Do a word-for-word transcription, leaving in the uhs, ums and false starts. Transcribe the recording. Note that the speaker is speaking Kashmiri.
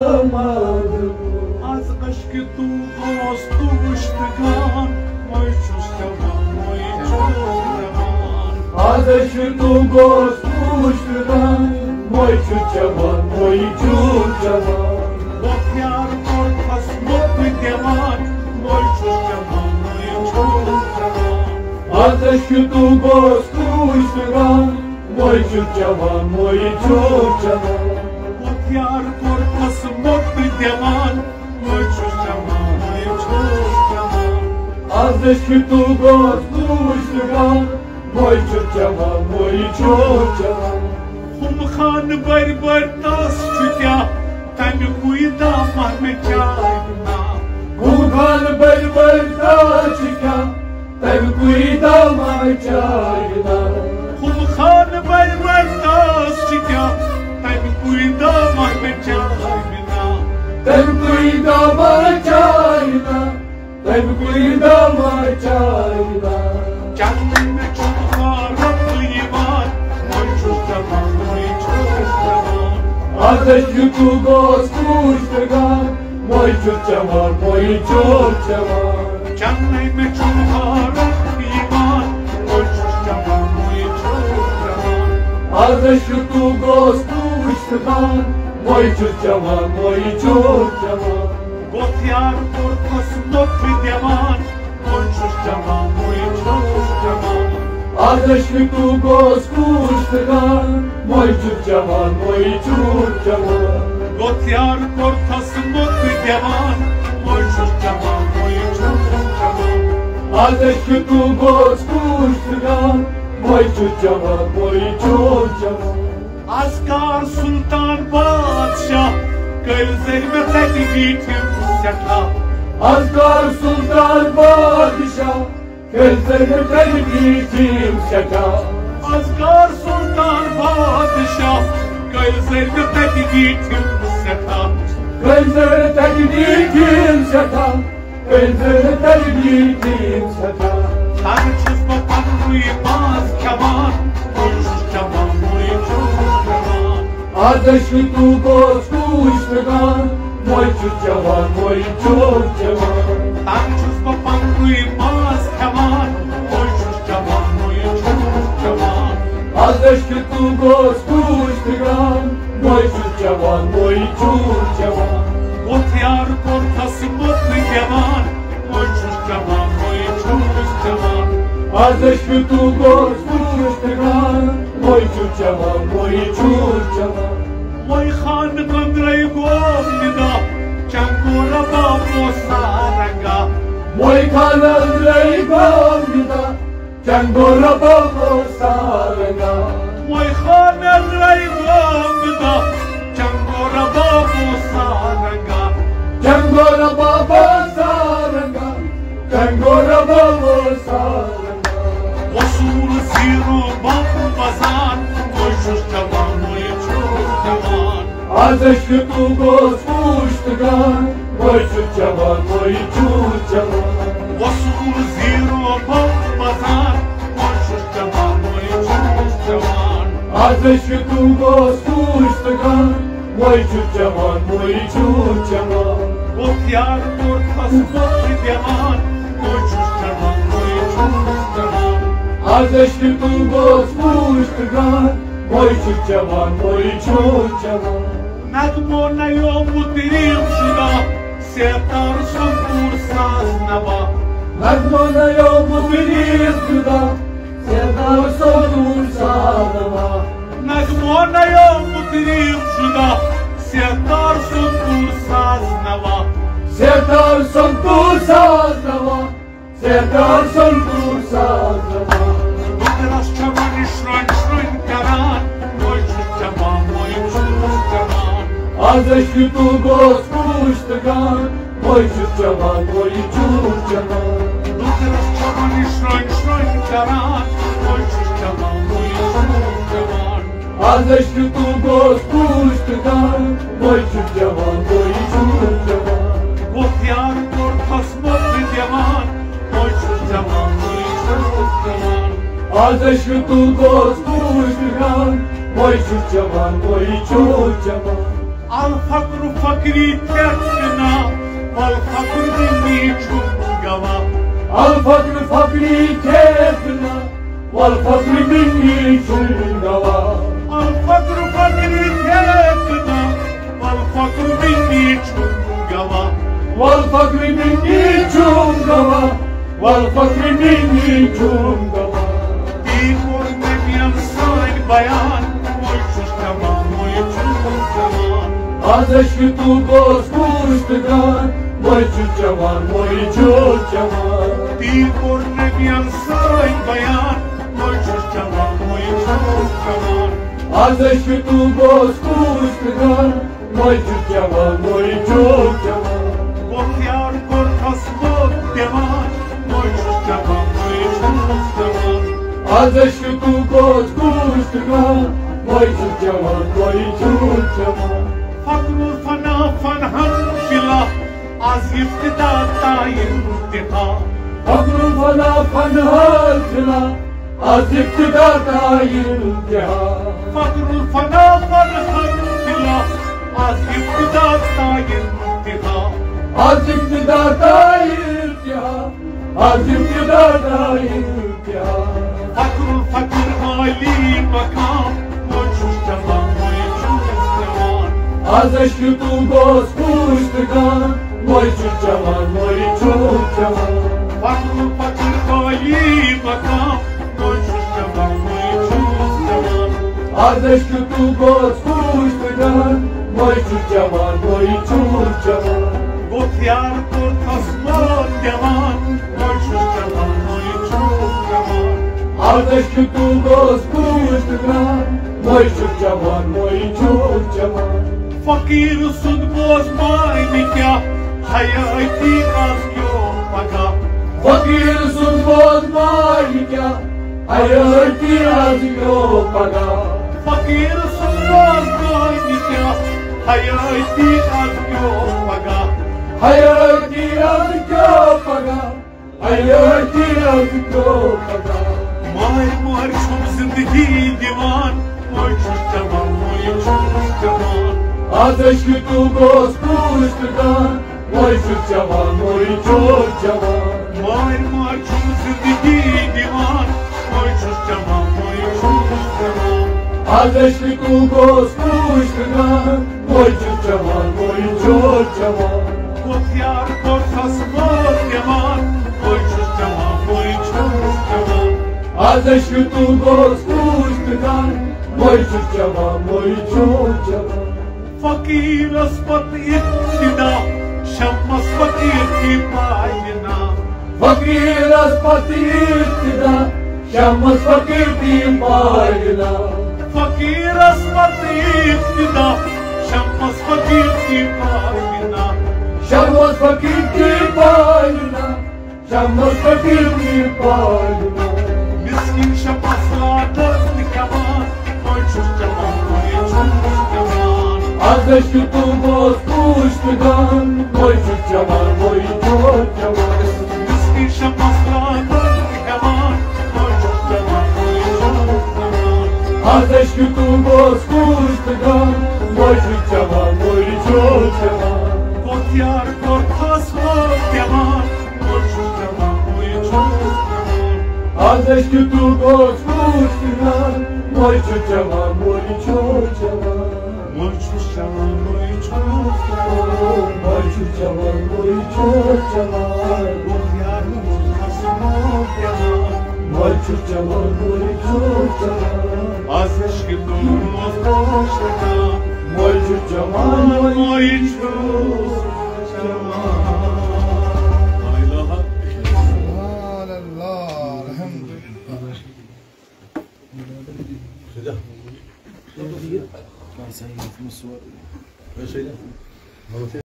آز عشقِ طوٗفانَس تُج تہٕ گان، وۄنۍ چھُس چٮ۪وان، وۄنۍ چھُس چٮ۪وان۔ آز عشقِ طوٗفانَس تُج تہٕ گان، وۄنۍ چھُس چٮ۪وان، وۄنۍ چھُس چٮ۪وان۔ وۄتھ یار کوٚر خسمت دِوان، وۄنۍ چھُس چٮ۪وان، وۄنۍ چھُس چٮ۪وان۔ آز عشقِ طوٗفانَس تُج تہٕ گان، وۄنۍ چھُس چٮ۪وان، وۄنۍ چھُس چٮ۪وان۔ وۄتھ یار کوٚر خسمت دِوان، وۄنۍ چھُس چٮ۪وان، وۄنۍ چھُس چٮ۪وان۔ آز عشقِ طوٗفانَس تُج تہٕ گان، وۄنۍ چھُس چٮ۪وان، وۄنۍ چھُس چٮ۪وان۔ ہُم خانہٕ بٔرۍ بٔرۍ تَس چھُ کیٛاہ، تَمیُکُے دامہ مےٚ چاے بِنا۔ ہُم خانہٕ بٔرۍ بٔرۍ تَس چھُ کیٛاہ، تَمیُکُے دامہ مےٚ چاے بِنا۔ ہُم خانہٕ بٔرۍ بٔرۍ تَس چھُ کیٛاہ، تَمیُکُے دامہ مےٚ چاے بِنا۔ تَمیُکُے دامہ مےٚ چاے بِنا۔ تَمیُکُے دامہ چاے بِنا۔ چنہٕ مےٚ چھُنہٕ غارت یِوان، وۄنۍ چھُس چٮ۪وان، وۄنۍ چھُس چٮ۪وان۔ آز عشقِ طوٗفانَس تُج تہٕ گان، وۄنۍ چھُس چٮ۪وان، وۄنۍ چھُس چٮ۪وان۔ چنہٕ مےٚ چھُنہٕ غارت یِوان، وۄنۍ چھُس چٮ۪وان، وۄنۍ چھُس چٮ۪وان۔ آز عشقِ طوٗفانَس تُج تہٕ گان، وۄنۍ چھُس چٮ۪وان، وۄنۍ چھُس چٮ۪وان۔ وۄتھ یار کوٚر خسمت دِوان، وۄنۍ چھُس چٮ۪وان، وۄنۍ چھُس چٮ۪وان۔ آز عشقِ طوٗفانَس تُج تہٕ گان، وۄنۍ چھُس چٮ۪وان، وۄنۍ چھُس چٮ۪وان۔ وۄتھ یار کوٚر خسمت دِوان، وۄنۍ چھُس چٮ۪وان، وۄنۍ چھُس چٮ۪وان۔ آز عشقِ طوٗفانَس تُج تہٕ گان، وۄنۍ چھُس چٮ۪وان، وۄنۍ چھُس چٮ۪وان۔ از کر سلطان بادشاہ کٔرۍ زٔرۍ مےٚ تتہِ بیٖٹھِم سٮ۪ٹھاہ۔ از کر سلطان بادشاہ کٔرۍ زٔرۍ مےٚ تتہِ بیٖٹھِم سٮ۪ٹھاہ۔ از کر سلطان بادشاہ کٔرۍ زٔرۍ مےٚ تتہِ بیٖٹھِم سٮ۪ٹھاہ۔ کٔرۍ زٔرۍ مےٚ تتہِ بیٖٹھِم سٮ۪ٹھاہ۔ کٔرۍ زٔرۍ مےٚ تتہِ بیٖٹھِم سٮ۪ٹھاہ۔ تنہٕ چھُس بہٕ پننُے ماز کھٮ۪وان، وۄنۍ چھُس چٮ۪وان، وۄنۍ چھُس چٮ۪وان۔ از عشقِ طوٗفانَس تُج تہٕ گان، وۄنۍ چھُس چٮ۪وان، وۄنۍ چھُس چٮ۪وان۔ تنہٕ چھُس بہٕ پننُے ماز کھٮ۪وان، وۄنۍ چھُس چٮ۪وان، وۄنۍ چھُس چٮ۪وان۔ از عشقِ طوٗفانَس تُج تہٕ گان، وۄنۍ چھُس چٮ۪وان، وۄنۍ چھُس چٮ۪وان۔ وۄتھ یار کوٚر خسمت دِوان، وۄنۍ چھُس چٮ۪وان، وۄنۍ چھُس چٮ۪وان۔ از عشقِ طوٗفانَس تُج تہٕ گان، وۄنۍ چھُس چٮ۪وان، وۄنۍ چھُس چٮ۪وان۔ وۄنۍ خانہٕ أنٛدرَے گوٚو نِدا، چنگورا بابو سارنگا۔ وۄنۍ خانہٕ أنٛدرَے گوٚو نِدا، چنگورا بابو سارنگا۔ وۄنۍ خانہٕ أنٛدرَے گوٚو نِدا، چنگورا بابو سارنگا۔ چنگورا بابو سارنگا۔ چنگورا بابو سارنگا۔ وصوٗل زیٖرو بم وزان، وۄنۍ چھُس چٮ۪وان، وۄنۍ چھُس چٮ۪وان۔ از عشقِ طوٗفانَس تُج تہٕ گان، وۄنۍ چھُس چٮ۪وان، وۄنۍ چھُس چٮ۪وان۔ وصوٗل زیٖرو بم وزان، وۄنۍ چھُس چٮ۪وان، وۄنۍ چھُس چٮ۪وان۔ از عشقِ طوٗفانَس تُج تہٕ گان، وۄنۍ چھُس چٮ۪وان، وۄنۍ چھُس چٮ۪وان۔ وۄتھ یار کوٚر خسمت دِوان، وۄنۍ چھُس چٮ۪وان، وۄنۍ چھُس چٮ۪وان۔ از عشقِ طوٗفانَس تُج تہٕ گان، وۄنۍ چھُس چٮ۪وان، وۄنۍ چھُس چٮ۪وان۔ نغمو نَیومُت ریم شُدا، سیتار سنتور ساز نوا۔ نغمو نَیومُت ریم شُدا، سیتار سنتور ساز نوا۔ نغمو نَیومُت ریم شُدا، سیتار سنتور ساز نوا۔ سیتار سنتور ساز نوا۔ سیدار سنتور ساز زبان۔ دُکرس چھےٚ وۄنۍ شرٛۄنۍ شرٛۄنۍ کران، وۄنۍ چھُس چٮ۪وان، وۄنۍ چھُس چٮ۪وان۔ از عشقِ طوٗفانَس تُج تہٕ گان، وۄنۍ چھُس چٮ۪وان، وۄنۍ چھُس چٮ۪وان۔ دُکرس چھےٚ وۄنۍ شرٛۄنۍ شرٛۄنۍ کران، وۄنۍ چھُس چٮ۪وان، وۄنۍ چھُس چٮ۪وان۔ از عشقِ طوٗفانَس تُج تہٕ گان، وۄنۍ چھُس چٮ۪وان، وۄنۍ چھُس چٮ۪وان۔ وۄتھ یار کوٚر خسمت دِوان، وۄنۍ چھُس چٮ۪وان، وۄنۍ چھُس چٮ۪وان۔ از عشقِ طوٗفانَس تُج تہٕ گان، وۄنۍ چھُس چٮ۪وان، وۄنۍ چھُس چٮ۪وان۔ الفقر فقری تھیٚکھ نہ، والفقر منی چھُم گواہ۔ الفقر فقری تھیٚکھ نہ، والفقر منی چھُم گواہ۔ الفقر فقری تھیٚکھ نہ، والفقر منی چھُم گواہ۔ والفقر منی چھُم گواہ۔ والفقر منی چھُم گواہ۔ تی کوٚر مےٚ میون سٲنۍ بیان، وۄنۍ چھُس چٮ۪وان، وۄنۍ چھُس چٮ۪وان۔ از عشق تو گوس پوشتگان، وۄنۍ چھُس چٮ۪وان، وۄنۍ چھُس چٮ۪وان۔ تی کوٚر مےٚ میون سٲنۍ بیان، وۄنۍ چھُس چٮ۪وان، وۄنۍ چھُس چٮ۪وان۔ از عشق تو گوس پوشتگان، وۄنۍ چھُس چٮ۪وان، وۄنۍ چھُس چٮ۪وان۔ گوٚو یار کوٚر خصمو دیوان، وۄنۍ چھُس چٮ۪وان، وۄنۍ چھُس چٮ۪وان۔ از عشق تو گوس پوشتگان، وۄنۍ چھُس چٮ۪وان، وۄنۍ چھُس چٮ۪وان۔ فقر الفنا فنہن فلا، از ابتدا تا انتہا۔ فقر الفنا فنہن فلا، از ابتدا تا انتہا۔ فقر الفنا فنہن فلا، از ابتدا تا انتہا۔ از ابتدا تا انتہا۔ از ابتدا تا انتہا۔ فقر الفقر عالی مقام، وۄنۍ چھُس چٮ۪وان، وۄنۍ چھُس چٮ۪وان۔ از عشق تو گوس پوشتگان، وۄنۍ چھُس چٮ۪وان، وۄنۍ چھُس چٮ۪وان۔ فقر الفقر عالی مقام، وۄنۍ چھُس چٮ۪وان، وۄنۍ چھُس چٮ۪وان۔ از عشق تو گوس پوشتگان، وۄنۍ چھُس چٮ۪وان، وۄنۍ چھُس چٮ۪وان۔ گوٚو یار کوٚر خصمو دیوان، وۄنۍ چھُس چٮ۪وان، وۄنۍ چھُس چٮ۪وان۔ از عشق تو گوس پوشتگان، وۄنۍ چھُس چٮ۪وان، وۄنۍ چھُس چٮ۪وان۔ فقیر سُنٛد بوز معنی کیٛاہ، حیٲتی از کیو پگاہ۔ فقیر سُنٛد بوز معنی کیٛاہ، حیٲتی از کیو پگاہ۔ فقیر سُنٛد بوز معنی کیٛاہ، حیٲتی از کیو پگاہ۔ حیٲتی از کیو پگاہ۔ حیٲتی از کیو پگاہ۔ مارۍ مارۍ چھُم زندگی دِوان، وۄنۍ چھُس چٮ۪وان، وۄنۍ چھُس چٮ۪وان۔ از عشق تو گوس پوشتگان، وۄنۍ چھُس چٮ۪وان، وۄنۍ چھُس چٮ۪وان۔ مارۍ مارۍ چھُم زندگی دِوان، وۄنۍ چھُس چٮ۪وان، وۄنۍ چھُس چٮ۪وان۔ از عشق تو گوس پوشتگان، وۄنۍ چھُس چٮ۪وان، وۄنۍ چھُس چٮ۪وان۔ کوٚت یار کوٚت خصمو دیوان، وۄنۍ چھُس چٮ۪وان، وۄنۍ چھُس چٮ۪وان۔ از عشق تو گوس پوشتگان، وۄنۍ چھُس چٮ۪وان، وۄنۍ چھُس چٮ۪وان۔ فقیرس پتہٕ ابتدا، شمس فقیر کی پایہِ نا۔ فقیرس پتہٕ ابتدا، شمس فقیر کی پایہِ نا۔ فقیرس پتہٕ ابتدا، شمس فقیر کی پایہِ نا۔ شمس فقیر کی پایہِ نا۔ شمس فقیر کی پایہِ نا۔ مسکین شمس راتن کھٮ۪وان، وۄنۍ چھُس چٮ۪وان، وۄنۍ چھُس چٮ۪وان۔ از عشق تو گوس پوشتگان، وۄنۍ چھُس چٮ۪وان، وۄنۍ چھُس چٮ۪وان۔ مسکین شمس راتن کھٮ۪وان، وۄنۍ چھُس چٮ۪وان، وۄنۍ چھُس چٮ۪وان۔ از عشق تو گوس پوشتگان، وۄنۍ چھُس چٮ۪وان، وۄنۍ چھُس چٮ۪وان۔ کوٚت یار کوٚت خاص ووت پٮ۪وان، وۄنۍ چھُس چٮ۪وان، وۄنۍ چھُس چٮ۪وان۔ از عشق تو گوس پوشتگان، وۄنۍ چھُس چٮ۪وان، وۄنۍ چھُس چٮ۪وان۔ وۄنۍ چھُس چٮ۪وان، وۄنۍ چھُس چٮ۪وان۔ وۄنۍ چھُس چٮ۪وان، وۄنۍ چھُس چٮ۪وان۔ گوٚو یار، وۄنۍ چھُس چٮ۪وان، وۄنۍ چھُس چٮ۪وان۔ از عشق تو گوس پوشتگان۔ وۄنۍ چھُس چٮ۪وان، وۄنۍ چھُس چٮ۪وان۔ لا الہ۔ سبحان اللہ، الحمدللہ۔